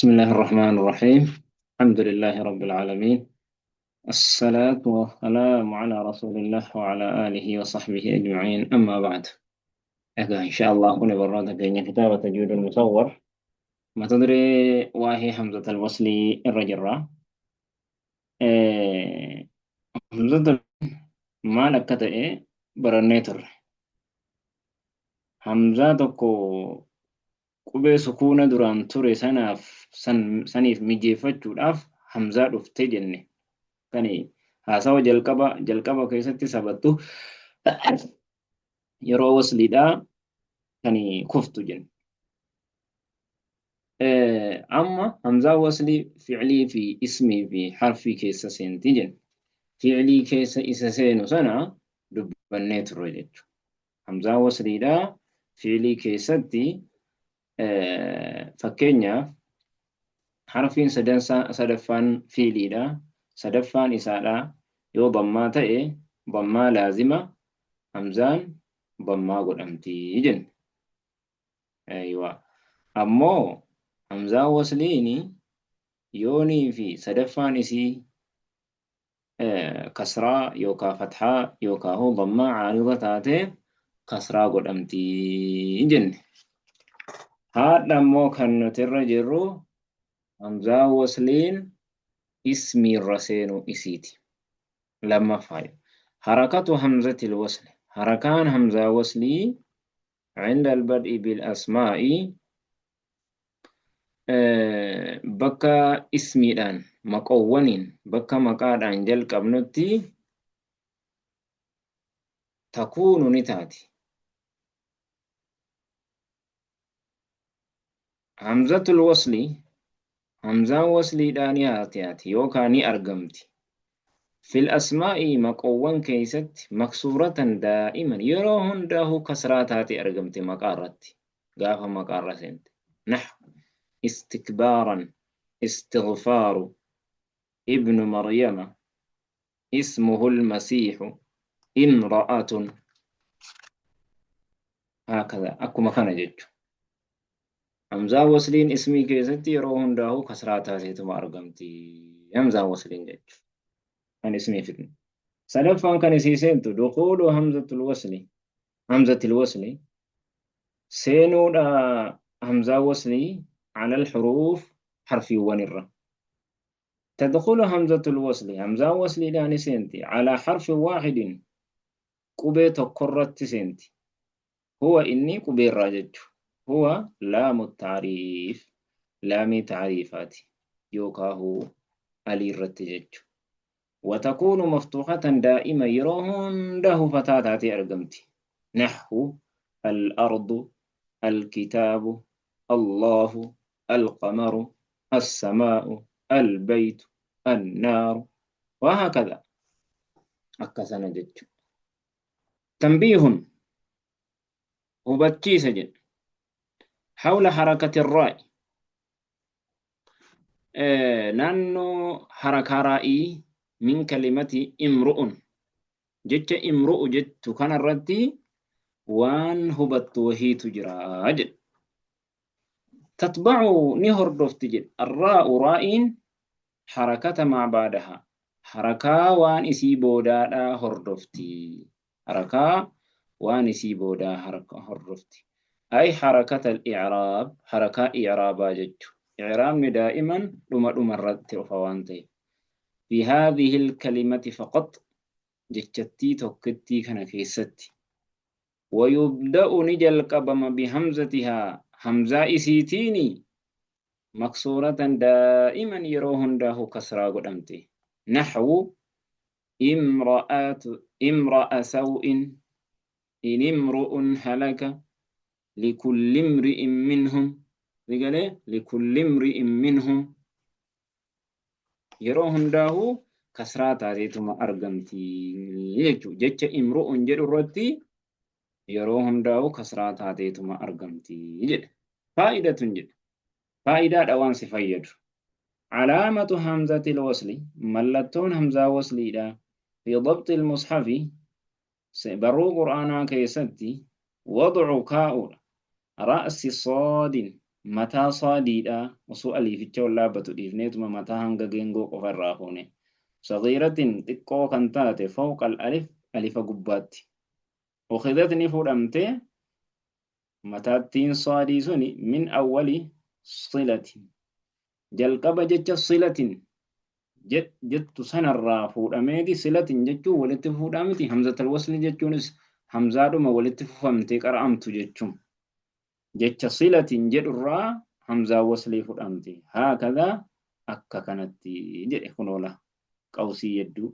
بسم الله الرحمن الرحيم. الحمد لله رب العالمين، الصلاة والسلام على رسول الله وعلى آله وصحبه أجمعين، أما بعد. Egaa insha Allah kun barnoota keenya kitaaba Tajwiid Musawwar mata duree waa'ee hamzatal waslii irra jirra. Hamzatul maal akka ta'e barannee turre. Hamzaa tokko qubee sukuuna duraan ture sanaaf saniif mijeeffachuudhaaf hamzaa dhufte jenne. Kan haasawa jalqaba jalqaba keessatti sabattu yeroo wasliidhaa kan kuftu jenne. Amma hamzaa waslii fi'lii fi ismii fi harfii keessa seenti jenne. Fi'lii keessa isa seenu sana dubbannee turre jechuudha. Hamzaa wasliidhaa fi'lii keessatti, fakkeenyaaf, harfiin sadaffaan fi'liidha. Sadaffaan isaadha. Yoo dammaa ta'e, dammaa laazima, hamzaan dammaa godhamti jenne. Aywa. Ammoo hamzaan wasliini yoonii fi sadaffaan isii kasraa yookaa fathaa yookaa hoo dammaa caarida taate, kasraa godhamti jenne. Haadha ammoo kan nuti irra jirru hamzaa wasliin ismiirra seenuu isiiti. Lammaffaa, harakatu hamzatil wasli, harakaan hamzaa waslii عند البدء بالأسماء, bakka ismiidhaan, maqoowwaniin, bakka maqaadhaan jalqabnutti, takuunu ni taati. Hamzatul wasli, hamzaan wasliidhaa ni taati yookaan ni argamti. Fil asmaa'i, maqoowwan keessatti, maksuuratan daa'iman, yeroo hundaa'uu kasraa taate argamti maqaa irratti gaafa maqaa irra seente. Nahu istikbaaran, istighfaaru, ibnu Maryama, ismuhu almasiihu, imra'atun, haakaza, akkuma kana jechu. Hamzaa wasliin ismii keessatti yeroo hundaa'uu kasraa taateetuma argamti. Hamzaa wasliin jechu. Kan ismii fidne. Sadaffaan kan isii seentu dukuulu hamzatul wasli. Hamzatil wasli seenuudha hamzaa waslii alal xuruuf, harfiiwwan irra. Tadkhulu hamzatul wasli, hamzaa wasliidhaan seenti, alaa harfi waaxidin, qubee tokkorratti seenti. Huwa, inni qubeerraa jechu, huwa laamu taariif, laamii taariifaati yookaahu alii irratti jechu. Watakuunu maftuuxatan daa'ima, yeroo hundahu fataa taatee argamti. Naxwu al-ardu, alkitaabu, allahu, alqamaru, assamaa'u, albaytu, annaaru, wahakadha, akkasana jechu. Tanbiihun, hubachiisa jedha. Hawla harakati raa'i, naannoo harakaa raa'ii, min kalimati imru'un, jecha imru'u jettu kanarratti waan hubattu wahiitu jira jedha. Tatba'u, ni hordofti jedha, arraa'u, raa'iin, harakata maa baadaha, harakaa waan isii boodaadhaa hordofti. Harakaa waan isii boodaa hordofti. Ay harakata al-i'raab, harakaa i'raabaa jechu. I'raabni daa'iman dhuma dhuma irratti dhufa waan ta'eef. Fi haadhihi al-kalimati faqat, jechattii tokkittii kana keessatti. Wayubda'u, ni jalqabama, bihamzatihaa, hamzaa isiitiini, maksuuratan daa'iman, yeroo hundaahu kasraa godhamte. Naxwu imra'atu, imra'a saw'in, in imru'un halaka, likulli imri'in minhum, rigalee, likulli imri'in minhum, yeroo hundaahu kasraa taateetuma argamti jechuu. Jecha imru'un jedhu irratti yeroo hundaa'u kasraa taateetuma argamti jedhe. Faa'idatun jedhe, faayidaadha, waan si fayyadu. Calaamatu hamzatil wasli, mallattoon hamzaa wasliidha, fi dabxi ilmushafi, barruu qur'aanaa keessatti, wadcu, kaa'uudha, ra'si saadin. Mataa saadiidha osoo aliificha ol dhaabbatu dhiifneetuma mataa hanga geengoo qofa irraa fuune. Sagiiratin xiqqoo kan taate fawqal alif alifa gubbaatti. Ukhidat ni fuudhamte mataattiin saadii suni min awwali silatin. Jalqaba jecha silatin jettu sanarraa fuudhameeti. Silatin jechuun walitti fufuudhaa miti. Hamzatal wasli jechuunis hamzaadhuma walitti fufamtee qara'amtu jechuun. Jecha silatin jedhurraa hamzaa waslii fudhamte. Haakadhaa akka kanatti jedhe. Kunoola qawsii yedduu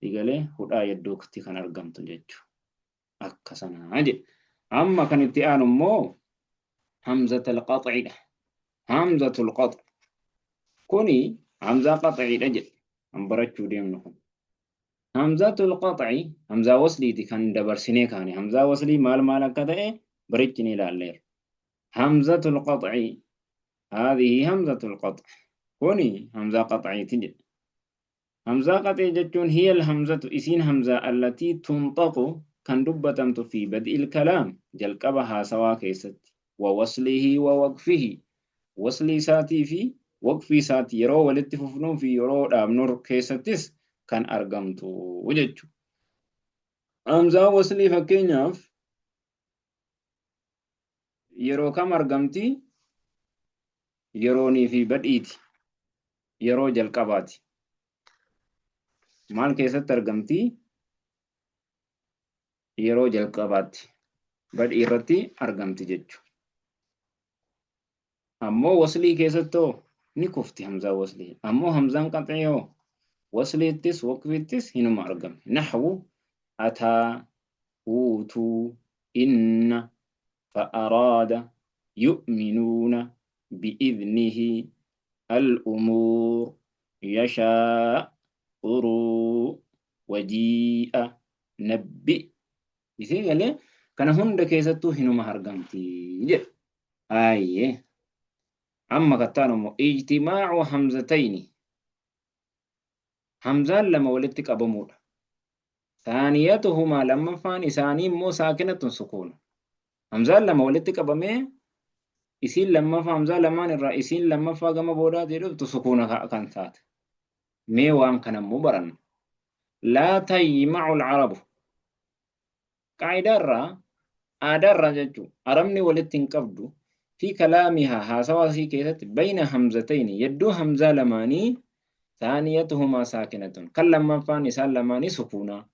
digalee hudhaa yedduutti kan argamtu jechu akka sanaa jedhe. Amma kan itti aanu immoo hamzatul qax'iidha. Hamzatul qax kuni hamzaa qax'iidha jedhe. Kan barachuu deemnu kun hamzatul qax'i hamzaa wasliiti kan dabarsinee kaane. Hamzaa waslii maal maal akka ta'e barichi ni ilaalleera. Hamzatul qax'i, haadhihi hamzatul qax, kuni hamzaa qax'iiti jedhe. Hamzaa qaxii jechuun hiya alhamzatu isiin hamzaa allatii tunxaqu kan dubbatamtu fi bad'il kalaam jalqaba haasawaa keessatti, wa waslihi wa waqfihi waslii isaatii fi waqfii isaati yeroo walitti fufnuu fi yeroo dhaabnu keessattis kan argamtu jechu. Hamzaa waslii fakkeenyaaf yeroo kam argamti? Yeroonii fi badhiiti. Yeroo jalqabaati. Maal keessatti argamti? Yeroo jalqabaatti. Badhii irratti argamti jechuudha. Ammoo waslii keessatti hoo ni kufti hamzaa waslii. Ammoo hamzaan qaxii hoo wasliittis waqfiittis hinuma argamti. Naxwu ataa, uutuu, inna, fa'araada, yu'minuuna, bi'idhnihi, al'umuur, yashaa, quruu, wajii'a, nabbi. Isii galee kana hunda keessattuu hinuma argamti jedha. Ayyee. Amma kattaan immoo ijtimaacu hamzatayni. Hamzaan lama walitti qabamuudha. Saaniyatuhumaa lammaffaan isaanii immoo saakinatun sukuuna. Hamzaan lama walitti qabamee isiin lammaffaa hamzaa lamaan irraa isiin lammaffaa gama boodaatii dhuftu sukuuna kan taate. Mee waan kana immoo baranna. Laa tajma'u al-arabu. Qaa'idaa irraa, aadaa irraa jechuu, Arabni walitti hin qabdu, fi kalaamihaa haasawaa isii keessatti, bayna hamzatayni yedduu hamzaa lamaanii, thaaniyatuhumaa saakinatun kan lammaffaan isaan lamaanii sukuunaa.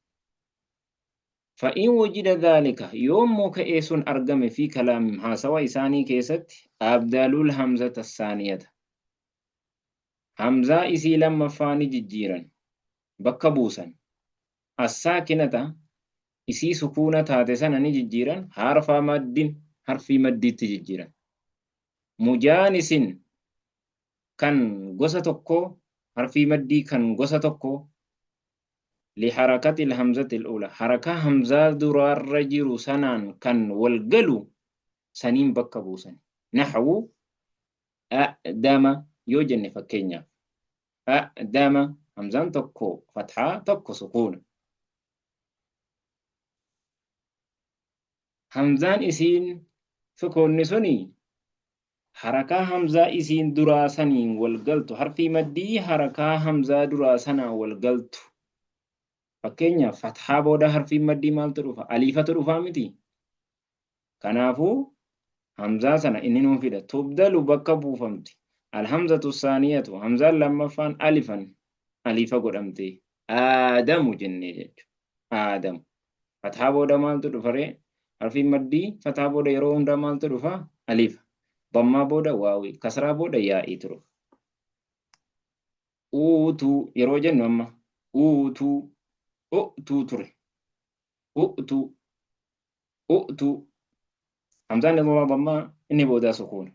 Fa'in wujida dhaalika yoommoo ka'ee sun argame fi kalaamihim haasawa isaanii keessatti, abdalul hamzata saaniyata hamzaa isii lammaffaa ni jijjiiran, bakka buusan, assaakinata isii sukuuna taate sana ni jijjiiran, harfa maddin harfii maddiitti jijjiiran, mujaanisin kan gosa tokkoo, harfii maddii kan gosa tokkoo, liharakati alhamzati al'uula harakaa hamzaa duraarra jiru sanaan kan wal galu saniin bakka buusan. Naxwu a'dama yoo jenne, fakkeenyaaf a'dama, hamzaan tokko fathaa, tokko sukuuna. Hamzaan isiin sukuunni suni harakaa hamzaa isiin duraa saniin wal galtu, harfii maddii harakaa hamzaa duraa sanaan wal galtu. Fakkeenyaaf fathaa booda harfiin maddii maaltu dhufa? Aliifatu dhufaa miti? Kanaafuu hamzaa sana inni nuu fida. Tubdalu bakka buufamti. Alhamzatu saaniyatu hamzaan lammaffaan alifan aliifa godhamte. Aadamu jennee jechuudha. Aadamu. Fathaa booda maaltu dhufa ree? Harfiin maddii fathaa booda yeroo hundaa maaltu dhufa? Aliifa. Dammaa booda waawii. Kasraa booda yaa'iitu dhufa. Uutuu yeroo jennu amma uutuu u'tuu ture. U'tuu u'tuu. Hamzaan inni duraa dammaa, inni boodaa sukuuna.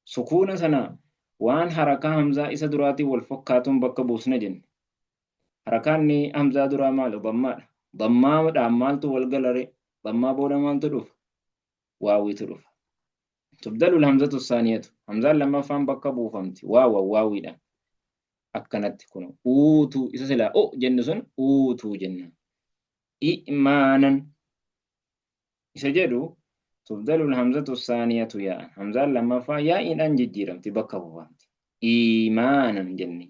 Sukuuna sana waan harakaa hamzaa isa duraatiin wal fakkaatuun bakka buusna jenne. Harakaan inni hamzaa duraa maali? Dammaadha. Dammaadhaan maaltu wal gala ree? Dammaa booda maaltu dhufa? Waawiitu dhufa. Tubdalu hamzatu saaniyatu. Hamzaan lammaffaan bakka buufamti. Waawa waawiidhaan. Akkanatti kun uutuu isa silaa u jennu sun uutuu jenna. I'maanan isa jedhu. Tubdalu alhamzatu saaniyatu yaa'an. Hamzaan lammaffaa yaa'iidhaan jijjiiramti bakka buufamti. Iimaanan jenne.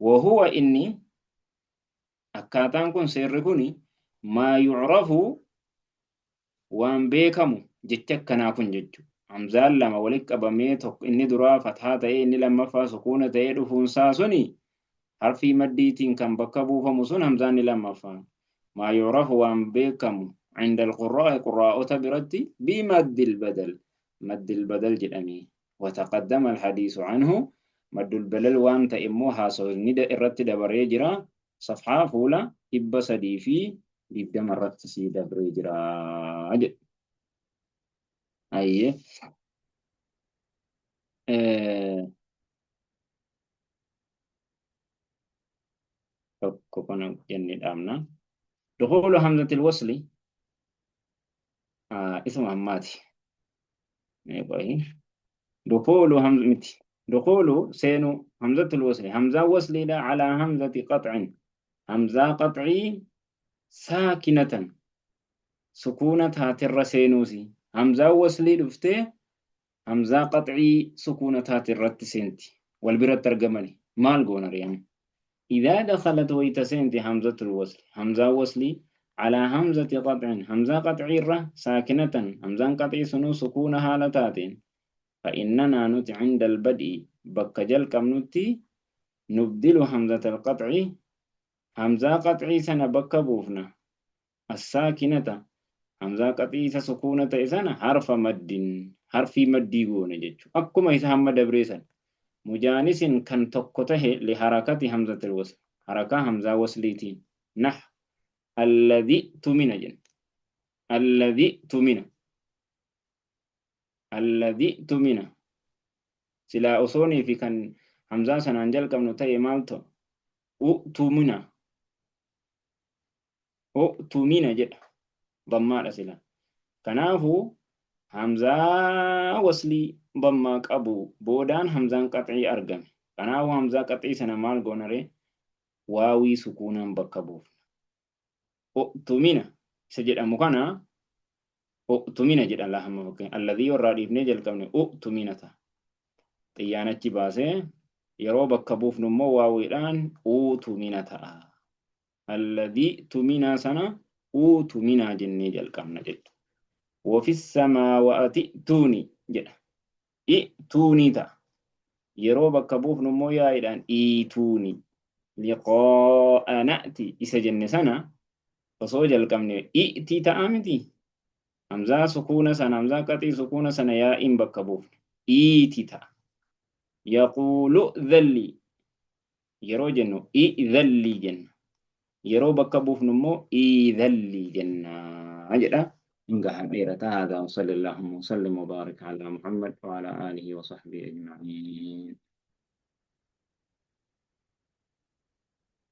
Wahuwa inni akkaataan kun seerri kun maa yu'rafu waan beekamu jecha akkanaa kun jechuudha. Hamzaan lama walitti qabamee tokko inni duraa fathaa ta'ee inni lammaffaa sukuuna ta'ee dhufuunsaa suni harfii maddiitiin kan bakka buufamu sun hamzaan inni lammaffaa. Maa yu'rafu waan beekamu inda alqurraa'i qurraa'ota biratti bimaddil badal maddil badal jedhamee wataqaddama alhadiisu anhu maddul badal waan ta'e immoo haasawni irratti dabaree jira safhaa fuula 320 irratti sii dabree jira jedhe. Ayyee. Tokko kana jennee dhaabna. Dukhulu hamzatil wasli isuma ammaati. Mee qoyi. Dukhulu hamz miti. Dukhulu seenu hamzatul wasli. Hamzaan wasliidha alaa hamzati qax'in. Hamzaa qax'ii saakinatan sukuuna taaterra seenuusi. Hamzaan waslii dhuftee hamzaa qax'ii sukuuna taate irratti seenti. Wal biratti argamani. Maal goona ree amma? Idhaa dakhalat wayta seenti hamzatul wasli. Hamzaan waslii alaa hamzati qax'in. Hamzaa qax'ii irra saakinatan. Hamzaan qax'ii sunuu sukuuna haala taateen. Fa'innanaa nuti cindal bad'i bakka jalqabnutti nubdilu hamzatal qax'i hamzaa qax'ii sana bakka buufna assaakinata hamzaa qax'ii isa sukuuna ta'e sana harfa maddin harfii maddii goone jechu akkuma isa hamma dabree sana mujaanisin kan tokko tahe li harakati hamzatil wasl harakaa hamzaa wasliitiin nah alladhi tumina jenna alladhi tumina alladhi tumina silaa osoonii fi kan hamzaa sanaan jalqabnu ta'e maal ta'u u'tumina u'tumina jedha dammaadha sila kanaafu hamzaa waslii dammaa qabu boodaan hamzaan qaxii argame kanaafu hamzaa qaxii sana maal goonare waawii sukuunaan bakka buufna u'tumina isa jedhamu kana u'tumina jedhan laa hamma fakkeenya alladhii irraa dhiifnee jalqabne u'tumina ta'a xiyyaan achi baasee yeroo bakka buufnu immoo waawiidhaan uutumina ta'a alladhii tuminaa sana uutuminaa jennee jalqabna jettu wafis samaawaati tuuni jedha i tuunii ta'a yeroo bakka buufnu immoo yaa'iidhaan iituuni liqaa'a na'ti isa jenne sana osoo jalqabne i'tii ta'a miti hamzaa sukuuna sana hamzaa qaxii sukuuna sana yaa'iin bakka buufne iiti ta'a yaquulu dhalli yeroo jennu i'dhalli jenna yeroo bakka buufnu immoo iidhalli jenna jedha hin gahan dheerata haadaa wa salli allahumma wa sallim wa baarik ala muhammad wa ala aalihi wa sahbihi ajma'iin.